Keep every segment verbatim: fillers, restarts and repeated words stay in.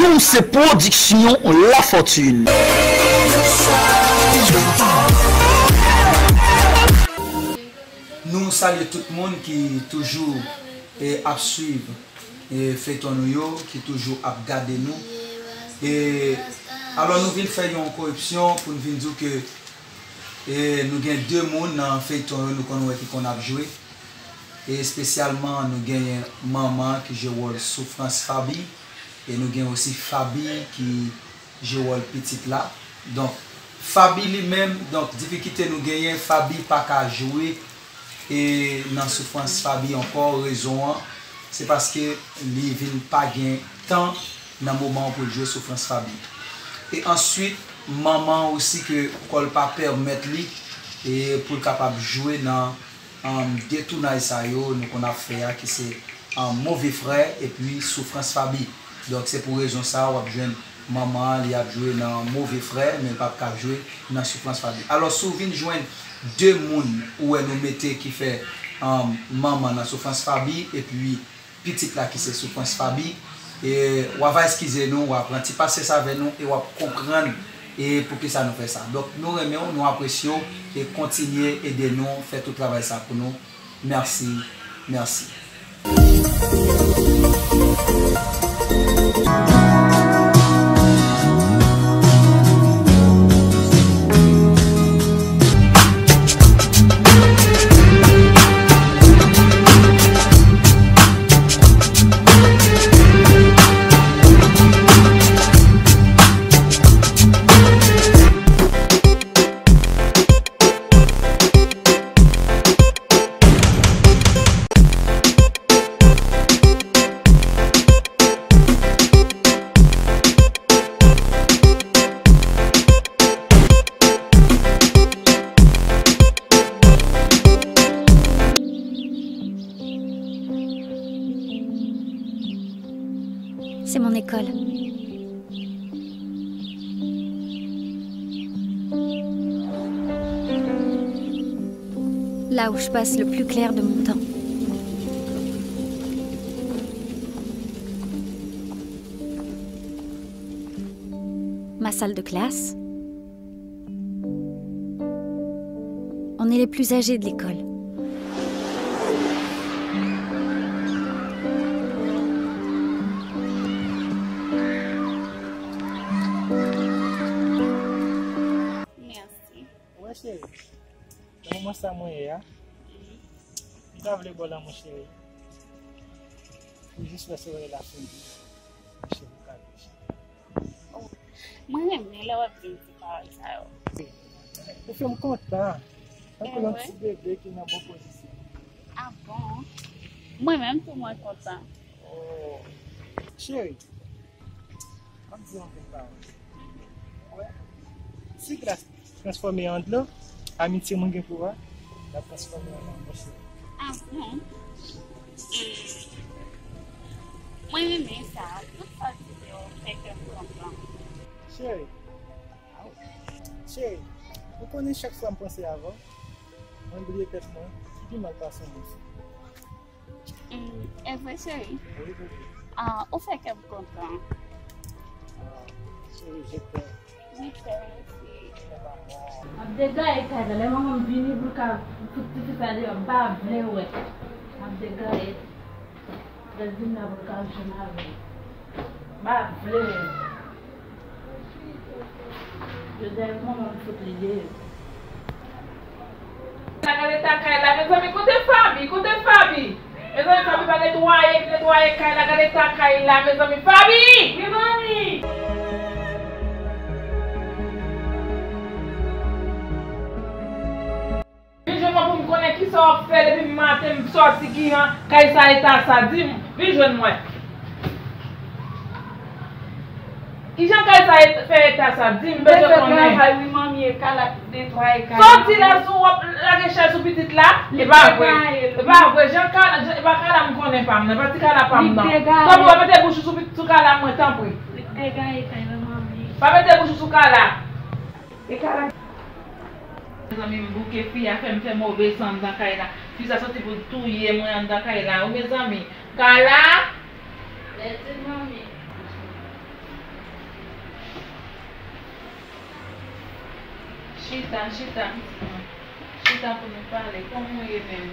Ou se pwodiksyon Lafortune. Nou salye tout moun ki toujou, e, ap swiv, e, feyton nou yo, ki toujou ap gade nou. E, alò, nou vin fè yon koreksyon pou n vin di w ke, e, nou gen de moun nan feyton yo nou konn wè ki konn ap jwe. E espesyalman, nou genyen manman ki jwe wòl Soufrans Faby, e nou gen osi Faby ki jwe wòl pitit la. Donk, Faby li menm, donk, difikilte nou genyen, Faby pa ka jwe, e, nan Soufrans Faby ankò. Rezon an, se paske li vin pa gen tan nan moman an pou l jwe Soufrans Faby. E answit, manman an osi ke kò l pa pèmèt li, e, pou l kapab jwe nan, um, de tounaj sa yo nou konn ap fè a, ki se, um, Move Frè epi Soufrans Faby. Donk, se pou rezon sa a w ap jwenn manman an, li ap jwe nan Move Frè, men l p ap ka jwe nan Soufrans Faby. Alò, si w vin jwenn de moun ou wè nou mete ki fè, um, manman nan Soufrans Faby, epi pitit la ki se Soufrans Faby, e w a va eskize nou, w a pran ti pasyans avè nou e w ap konprann e poukisa nou fè sa. Donk, nou renmen w, nou apresye w, e kontinye ede nou fè tout travay sa pou nou. Mèsi, mèsi. C'est mon école. Là où je passe le plus clair de mon temps. Ma salle de classe. On est les plus âgés de l'école. Merci. Wè, cheri. Nan moman sa mwen ye a, m ta vle ba w lanmou, cheri. Ou jis wè se wè la fini. Cheri, ou ka vle, cheri. Oh, mwen renmen lè w ap di m ti pawòl sa yo. Ou fè m kontan. Tankou yon ti bebe ki nan bon pozisyon. Ah bon? Mwen menm tou mwen kontan. Oh. Cheri, m ap di w anpil pawòl. Wè. Si glas transfòme an dlo, amitye mwen gen pou ou a, l ap transfòme an lanmou, cheri. Ah bon? Hmm. Mwen renmen sa. Tout sa w di yo fè kè m kontan. Cheri. Aw. Cheri, ou konnen chak fwa m panse avè w, mwen bliye tèt mwen, ki pi mal pase yon moun sou. Hmm, e vre, cheri? Wi, bebe. Ah, ou fè kè m kontan. Ah, cheri, je t'aime. Je t'aime aussi. M ap degaye kay la, lè manman m vini pou l ka fout tifi sa deyò, m pa vle wè. M ap degaye. Lè l vin la pou l ka jwenn avè m. M pa vle wè. Jodi a, manman m fout li deyò. Gade eta kay la, mezanmi, kote Faby? Kote Faby? Mezanmi, Faby pa netwaye, ki netwaye kay la, gade eta kay la, mezanmi, Faby! Wi, manmi! Vin jwenn mwen pou m konnen kisa w ap fè depi maten m sòti ki jan kay sa eta sa. Di m, vin jwenn mwen. Kijan kay sa et-, fè eta sa? Di m, m bezwen konnen. Travay, wi, manmi, e Kala k netwaye kay la. Sa w di la, sou w ap lage chay sou pitit la? E pa vre. E pa vre. Jan Kala, jan, e pa Kala m konnen pa m nan, e pa ti Kala pa m nan. Tanpri, pa mete bouch ou sou pit-, sou Kala mwen, tanpri. Li degaye kay la, manmi. Pa mete bouch ou sou Kala. E Kala. Mezanmi, m bouke fi a fè m fè move san anndan kay la. Fi sa soti pou l touye mwen anndan kay la wi, mezanmi. Kala! Bèl ti manmi. Chita, chita, pitit mwen. Chita pou nou pale. Kòman w ye menm?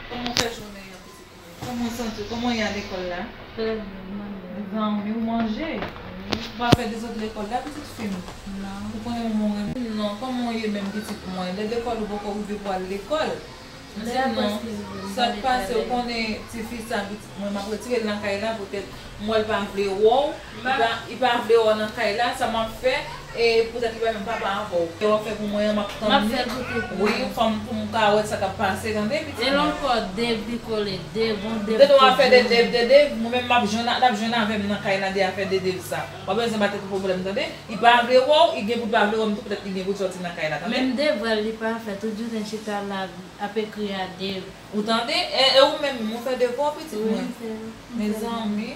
Kòman w fè jounen an, pitit mwen? Kòman w santi w? Kòman w ye a lekòl la? Trè byen, mwen menm. Zanmi w manje? Wi. Ou pa fè dezòd lekòl la, pitit fi m? Non. Ou konnen manman w renmen w? Non, kòman w ye menm, pitit mwen? Lè lekòl ou poko rive pou al lekòl? Di m non, sa k pase, ou konnen tifi sa, pitit mwen, m ap retire l nan kay la, poutèt m wè l pa vle wè w, li pa, li pa vle wè w nan kay la, sa m ap fè, e poutèt li pa menm papa avè w. Ke w ap fè pou mwen an, m ap tann li. M ap fè tout pou ou. Wi, fò m, pou m ka wè sa k ap pase, tande, pitit mwen. E lè ankò, Dave, li kole, Dave, bon, Dave. Depi w ap fè de Dave, de Dave, mwen menm m ap jwenn, l ap jwenn avè m nan kay la, de afè de Dave sa. W ap bezwen ba tèt ou pwoblèm, tande. Li pa vle wè w, li gen pou l pa vle wè m tou, poutèt li gen pou l sòti nan kay la, tande. Menm devwa l, li pa fè, tout jounen chita la, ap ekri a Dave. Ou tande? E, e ou menm, ou fè devwa w, pitit mwen? Wi, m fè. Mezanmi,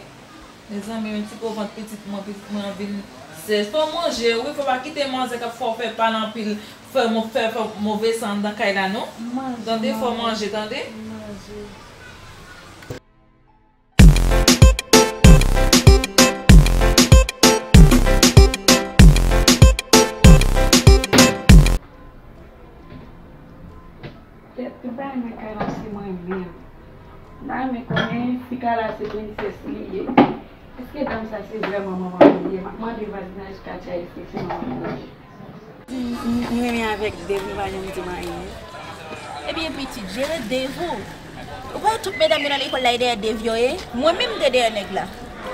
mezanmi, yon ti po vant pitit mwen, pitit mwen an vin sèch. Fò w manje, wi, fò w pa kite manzè k ap fè w fè pale anpil, fè mo-, fè, fè move san anndan kay la, non. Tande, fò w manje, tande. M manje. Tèt, tout bagay nan kay la se mwen menm. M ta renmen konnen si Kala se prensès li ye. Èske dam sa se vrèman manman m li ye? M ap mande vwazinaj Katya èske se manman m li ye. M, m, m renmen avèk Dave, nou pa janm di m anyen. Ebyen pitit, jere Dave ou. Ou pa wè tout medam yo nan lekòl la e dèyè Dave yo ye? Mwen menm m te dèyè nèg la.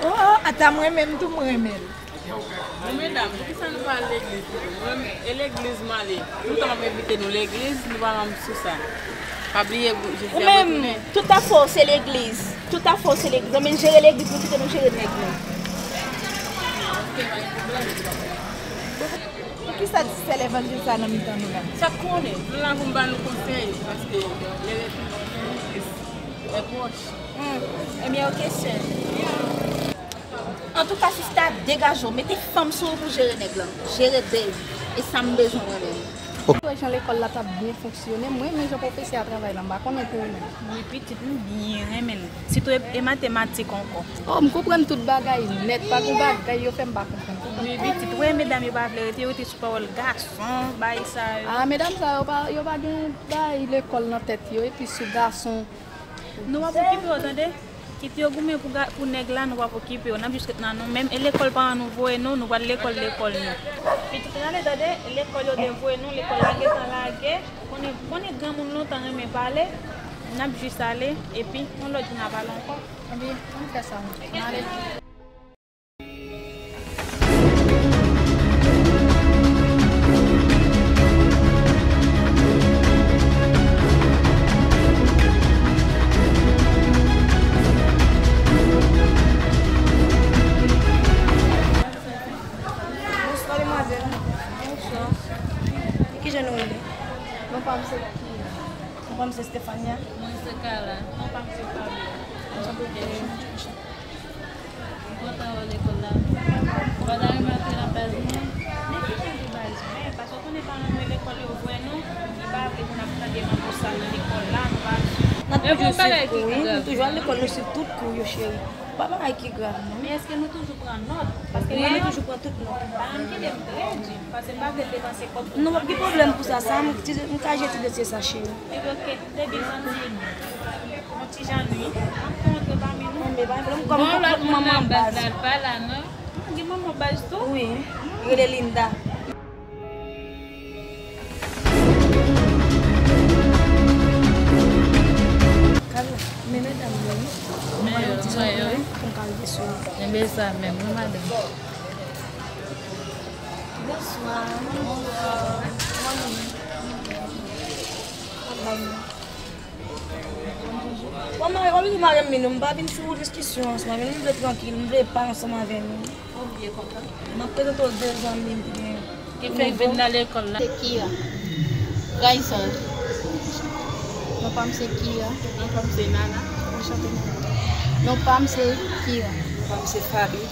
O, o, ata mwen menm tou m renmen l. Bon medam, poukisa nou pa al legliz pito? Mwen menm, e legliz m ale. Tout tan m ap envite nou legliz, nou pa janm sou sa. Pa bliye, Jezi ap retounen. Ou menm, tout afè w se legliz. Tout afè w se legliz. Anben jere legliz nou kite nou jere nèg nou. Ok, pa gen pwoblèm. Poukisa ti sè levanjil sa nan mitan nou la? Sa k konnen? Nou la pou n ba nou konsèy, paske lè retoun nou gen, lè pwòch. Hmm. Ebyen, ok, sè. Antouka, sista, degaje w, mete fanm sou ou pou jere nèg lan. Jere Dave. E sa m bezwen mwen menm. Ou wè jan lekòl la t ap byen fonksyone, m renmen jan pwofesè a travay la, m pa konnen pou ou menm. Wi, pitit, m byen renmen l. Sitou e, e matematik ankò. O, m konprann tout bagay nèt, pa gen bagay yo fè m pa konprann. Wi, pitit, ou wè medam yo pa vle rete, yo rete sou pawòl gason, bagay sa yo. A, medam sa yo pa, yo pa gen bagay lekòl nan tèt yo, epi sou gason. Nou p ap okipe yo, tande? Kite yo goumen pou ga-, pou nèg la, nou p ap okipe yo. N ap jis ret nan nou menm. E lekòl paran nou voye nou, nou pral lekòl, lekòl nou. Pitit, tande, tande, lekòl yo te voye nou, lekòl la gentan lage. Konnen, konnen granmoun lontan renmen pale. N ap jis ale, epi yon lòt jou n a pale ankò. Ebyen, ann fè sa, n ale. Bonswa, demwazèl. Bonswa. Kijan nou rele? Non pa m se Kira. Non pa m se Stefania. Mwen se Kala. Non pa m se Fabiola. Anchante. M kontan wè w lekòl la. Ou pa ta renmen antre nan baz mwen? Men ki jan de baz mwen? Paske w konnen paran nou e lekòl yo voye nou, li pa vle pou n ap tande manman sa nan lekòl la, nou pa. N ap toujou swiv kou, wi. Nou toujou al lekòl, nou swiv tout kou yo, cheri. Pa bagay ki grav, non. Men èske nou toujou pran nòt? Paske wi, nou toujou pran tout nòt. Paran m kite m kredi, paske m pa vle depanse kòb pou. Non, pa gen pwoblèm pou sa, sa, m, m ka jere ti dosye sa, cheri. Ebyen, ok. Te bezwen ti, yon ti jan nwi. Ann kontre pami nou. Bon, lòt moun nan baz la, l pa la, non? Gen manman baz tou? Wi. Rele Linda. Kal, men medam yo, wi. Men yo, men yo. Pou m ka rive sou yo. Enben, sa menm, wi, madanm. Bonswa. Bonswa. Bonswa. Bon, mari, w ap di mari m, men nou, m pa vin sou diskisyon an, men nou vle trankil, m vle pale ansanm avè nou. Ou byen kontan? M ap prezante w de zanmi m ki gen. Ki fèk vin nan lekòl la. Se Kira. Grayson. Non pa m se Kira. Non pa m se Nana. Anchante, Nana. Non pa m se Kira. Non pa m se Fabi.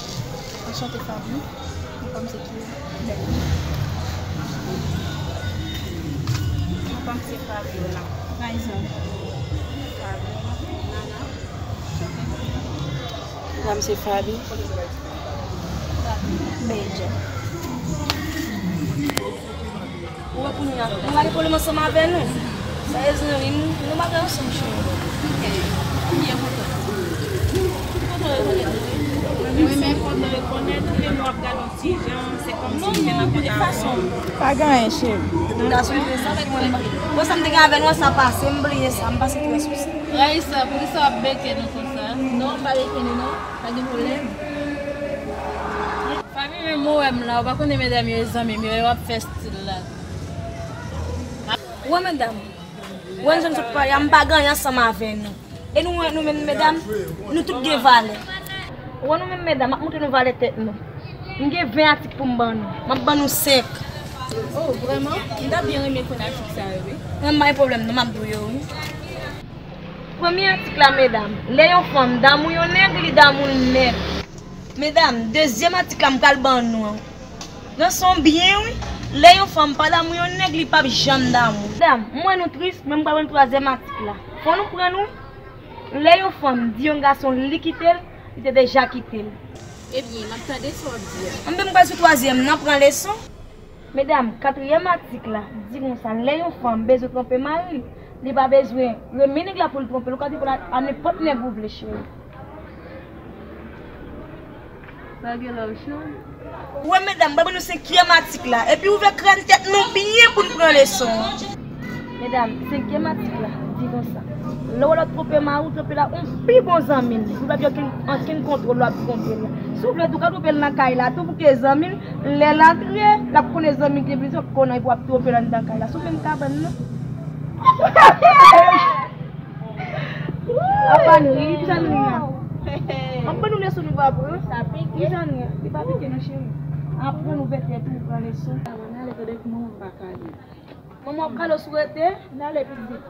Anchante, Fabi. Non pa m se Kira. Bèl. Non pa m se Fabiola. Grayson. Fabiola. Nana. Anchante. Non pa m se Fabi. Fabi. Bèl. Ou wè kounye a, nou pa gen pwoblèm ansanm avè nou. Sa e zanmi m, nou pa gen ansanm cheri. Ok, m byen kontan. M kontan rekonèt nou, wi. Mwen menm kontan rekonèt ou, men m ap gade yon ti jan, se kòmsi m te nan kontak avè w. Pa gen anyen, cheri. Gason, m te santi mwen, bon, sa m te gen avè nou an, sa pase, m bliye sa, m pase trè sou sa. Raïssa, poukisa w ap beke nou konsa? Non, m pa beke nou, non. Pa gen pwoblèm. Fanmi menm ou wè m la, ou pa konnen medam yo e zanmi m yo, yo ap fè stil la. Ou wè medam, ou wè nou sot pale a, m pa gen anyen ansanm avè nou. E nou wè nou menm medam, nou tout gen valè. Ou wè nou menm medam, m ap montre nou valè tèt nou. M gen ven atik pou m ban nou. M ap ban nou senk. Oh, vrèman? M ta byen renmen konn atik sa yo, wi. Mwen, m pa gen pwoblèm non, m ap ba w yo, wi. Premye atik la, medam, lè yon fanm damou yon nèg, li damou l nèt. Medam, dezyèm atik la m pral ban nou an. Nan son byen, wi. Lè yon fanm pa damou yon nèg, li p ap janm damou. Medam, m wè nou tris, men m pral ban nou twazyèm atik la. Fò nou pran nou. Lè yon fanm di yon gason li kite l, li te deja kite l. Ebyen, m ap tande sa w ap di a. Anben, m pral sou twazyèm nan, pran leson. Medam, katriyèm atik la di konsa, lè yon fanm bezwen twonpe mari l, li pa bezwen renmen nèg la pou l twonpe l, ou ka twonpe l a, a nenpòt nèg ou vle, cheri. Sa gen lè w cho. Ou wè, medam, m pral ban nou senkyèm atik la, epi ouvè krèn tèt nou byen pou n pran leson an. Medam, senkyèm atik la di konsa, lè w wè l ap twonpe mari w, twonpe l ak yon pi bon zanmi l, li p ap gen okenn, okenn kontwòl lè w ap twonpe l la. Si w vle tou, w ka twonpe l nan kay la tou, pou ke zanmi l, lè l antre, l ap konnen zanmi l gen plizyè konnen pou ap twonpe l anndan kay la. Si w menm kabann nan. Apa n ri, ki sa n ri a? M ap ban nou leson nou pa pran. Ki sa n ri a? Li pa pike non, cheri. Aprann ouvè tèt ou, pran leson. N ale, tande kouman m pa kale. Manman w ap kale w si w rete. N ale pitit.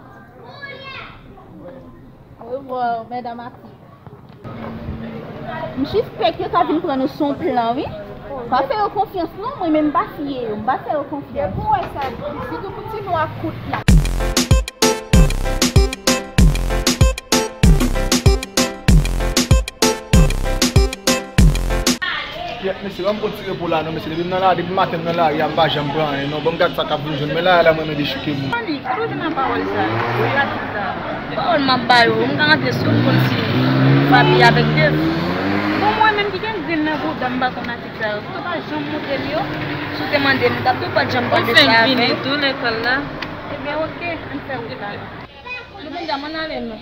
Orevwa, medam Atik. M sispèk yo ka vin pran nou sou plan, wi. Pa fè yo konfyans, non. Mwen menm, m pa fye yo. M pa fè yo konfyans. Depi w wè sa, sitou pou ti nwa kout la. Kyèt, mesye, ban m pran ti repo la, non, mesye. Depi m nan la, depi maten m nan lari a, m pa janm pran anyen, non. Ban m gad sa k ap vin jwenn mwen la, la, mwen, mwen dechouke moun. Fanmi, kote w jwenn nan pawòl sa yo? Pawòl m ap ba yo, m ka rantre sou m konn si Fabi avèk Dave. Bon, mwen menm ki gen grenn nan bouda m, m pa konn atik sa yo. Kote w pa janm montre m yo? Si w te mande m, m t ap di w pa t janm pale de sa avè m. Ou fenk vini tou lekòl la? Ebyen, oke, ann fè wout la. Nou konn jan m ann ale, non.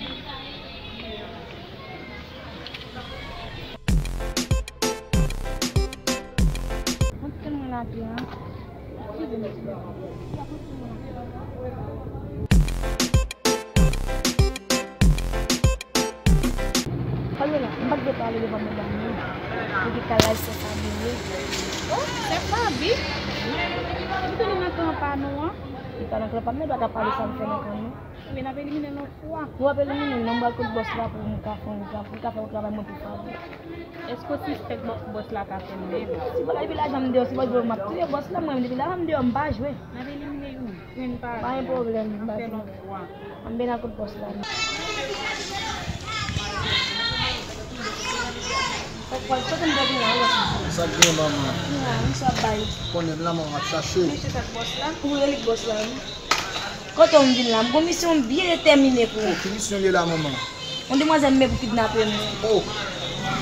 Mwen te mwen lage a. Eskize m. Pale la, m pa t vle pale devan medam yo. Epi kay la se Fabi ye. Oh, se Fabi? Ou te nan kan pa nou an? Li pa nan kan pa m, men pa ka pale sa m fè nan kan nou. Men n ap elimine l yon fwa. Nou ap elimine l, non, m pral kot bòs la pou m ka fè yon tra-, pou m ka fè yon travay mwen pou Fabi. Èske w sispèk bò-, bòs la ka fè l menm? Si pa epi lajan m deyò, si bòs la m ap touye bòs la, mwen menm depi lajan m deyò, m pa jwe. N ap elimine youn, youn pa. Pa gen pwoblèm, m pa fè l yon fwa. Ann ben al kot bòs la. Kote m dèyè la, wè. Sa k gen, manman? Ki la, m sa bay. Konnen m la, manman, ap chache w. Mesye, sa k bòs la? Ou rele bòs la, wi. Kote w m vin la? M gon misyon byen detèmine pou ou. Oh, ki misyon li ye la, manman? Yon demwazèl m men pou kidnape m. Oh,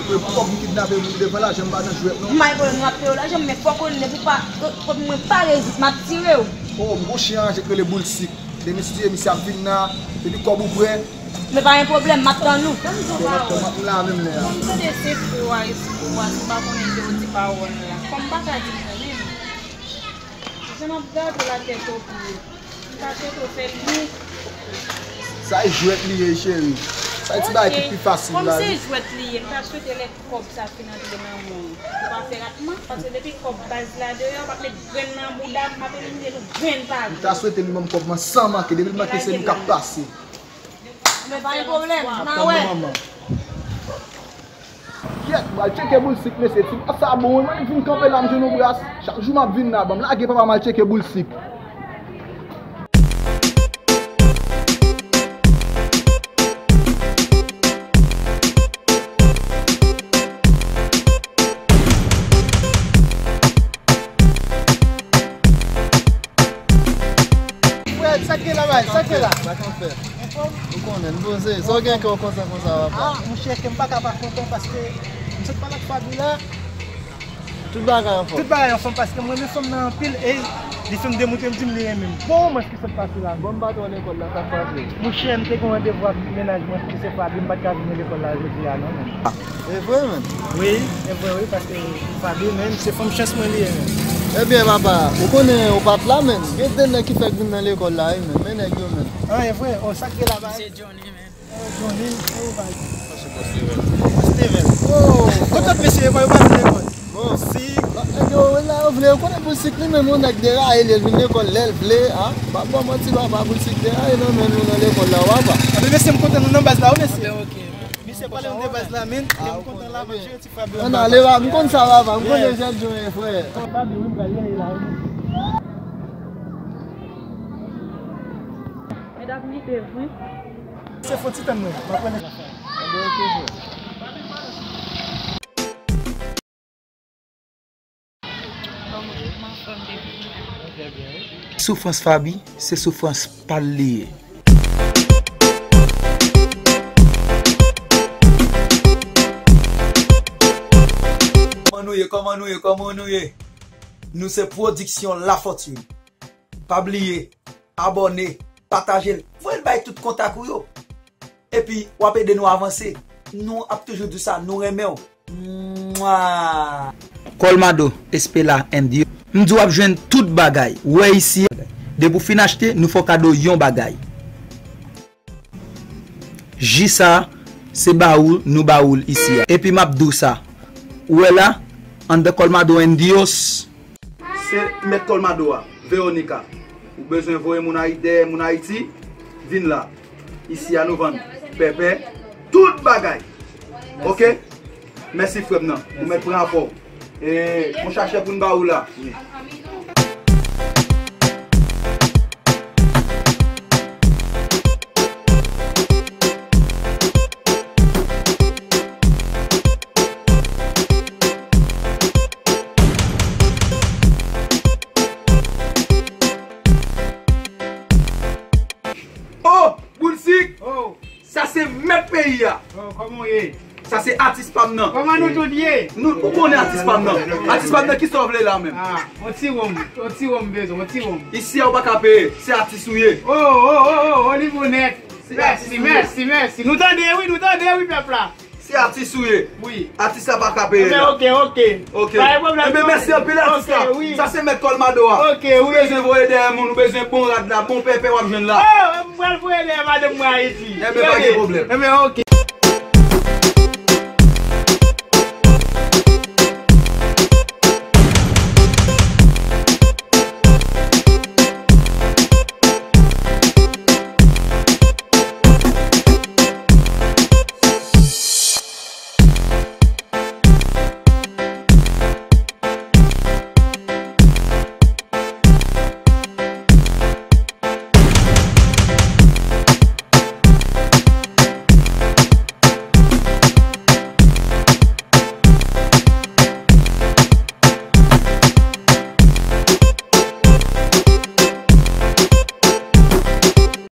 pou kòb m kidnape moun devan lajan m pa nan jwèt non. M pa gen pwoblèm, nou ap peye w lajan m, men fò w konnen depi w pa, depi mwen pa rezit, m ap tire w. Oh, m gon chen an ranje k rele Boul Sik. Demen si Dye, misye ap vin la, depi kòb ou prè. Men pa gen pwoblèm, m ap tann ou. Bon, m ap tann, m ap la menm lè a. Bon, m tande se frè w a, e frè w a, si w pa konnen ke w di pawòl la. Kòm m pa ka di l mwen menm. Jan m ap gade w la tèt w pye. M ta swete w fè l lou. Sa e jwèt li ye, cheri. Sa e ti bagay ki pi fasil la, wi. Kòm se jwèt li ye, m ta swete lè kòb sa fin antre nan men w, ou pa fè ratman, paske depi kòb baz la deyò, w ap met grenn nan bouda m, m ap elimine nou grenn pa grenn. M ta swete li ban m kòb mwen san manke, depi l manke se nou k ap pase. Men pa gen pwoblèm, n a wè. Kyèt, m al tcheke Boul Sik, mesye. Ti bras sa bon, wi, mwen vin kanpe la, m jwenn yon bras. Chak jou m ap vin la, ban m lage papa m al tcheke Boul Sik. Sa k fè la? Sa k ap fèt? Anfòm? Ou konnen, m poze. Sa w gen kè w kontan konsa, papa? Ah, monchè, kè m pa ka pa kontan paske m sot pale ak Faby la. Tout bagay anfòm. Tout bagay anfòm paske m renmen fanm nan anpil e li fè m demontre m di m li renmen m. Bon, mwen ki sot pase la. Bon, m pa t wè w lekòl la, sa k pase? Monchè, m te gen randevou ak mennaj mwen ki se Faby, m pa t ka vin nan lekòl la jodi a non, menn. E vre, menn? Wi, e vre, wi, paske Faby, menn, se fanm chans mwen li ye, menn. Ebyen, papa, ou konnen ou pa t la, menn. Gen de nèg ki fèk vin nan lekòl la, wi, menn. Men nèg yo, menn. Ah, e vre? Oh, sa k gen la, ba? Se Johnny, menn. Oh, Johnny, oh, ba. Steven. Steven. Oh, kontan mesye, yo pa vin lekòl. Bon. Si. Nèg yo, la, yo vle, yo konnen Boulsik li menm, yon nèg deraye, li vin lekòl lè l vle, a. Pa ban manti, papa, Boulsik deraye nan men nou nan lekòl la, papa. A, men mesye, m kontan nou nan baz la, wi, mesye. Ok, ok. Misye pale m de baz la, men, e m kontan la, manje ti Faby. Ann ale, papa, m konn sa, papa, m konnen jan John ye, frè. Faby, wi, m pral ye la, wi. Medam, li te vre. Se fon ti tann mwen, m ap pran. Soufrans Faby, se soufrans pa l li ye. Kòman nou ye? Kòman nou ye? Kòman nou ye? Nou se Pwodiksyon Lafortune. Pa bliye, abòne, pataje l, voye l bay tout kontak ou yo. Epi, w ap ede nou avanse. Nou ap toujou di w sa, nou renmen w. Mwa! Colmado, Espela and Dios. M di w ap jwenn tout bagay. Ou wè isi a, depi w fin achte, nou fè w kado yon bagay. Ji sa, se ba ou l, nou ba ou l isi a. Epi m ap di w sa. Ou wè la, anndan Colmado and Dios. Se mèt Colmado a, Veronica. Ou bezwen voye moun Ayiti, dèyè moun Ayiti, vin la. Isi a nou vann pèpè, tout bagay. Ok? Mèsi frè m nan. Ou mèt pran afè w. E, yon sachè pou n ba ou la. Oh, Boulsik! Oh. Sa se mèt peyi a. Oh, kòman w ye? Sa se atis pa m nan. Kòman nou tout ye? Nou, ou konnen atis pa m nan. Atis pa m nan, kisa w vle la menm? Ah, on ti wonm, on ti wonm bezwen, on ti wonm. Isi a ou pa ka peye, se atis ou ye. Oh, oh, oh, oh, oh, li bon nèt. Mèsi, mèsi, mèsi. Nou tande wi, nou tande wi pèp la. Se atis ou ye. Wi. Atis la pa ka peye la. Ok, ok. Ok. Pa gen pwoblèm. Enben, mèsi anpil atis la. Ok, wi. Sa se mèt Colmado a. Ok, wi. Si w bezwen voye dèyè moun, ou bezwen bon rad la, bon pèpè, w ap jwenn la. Oh, m pral voye dèyè madanm mwen Ayiti. Enben, pa gen pwoblèm. Enben, ok.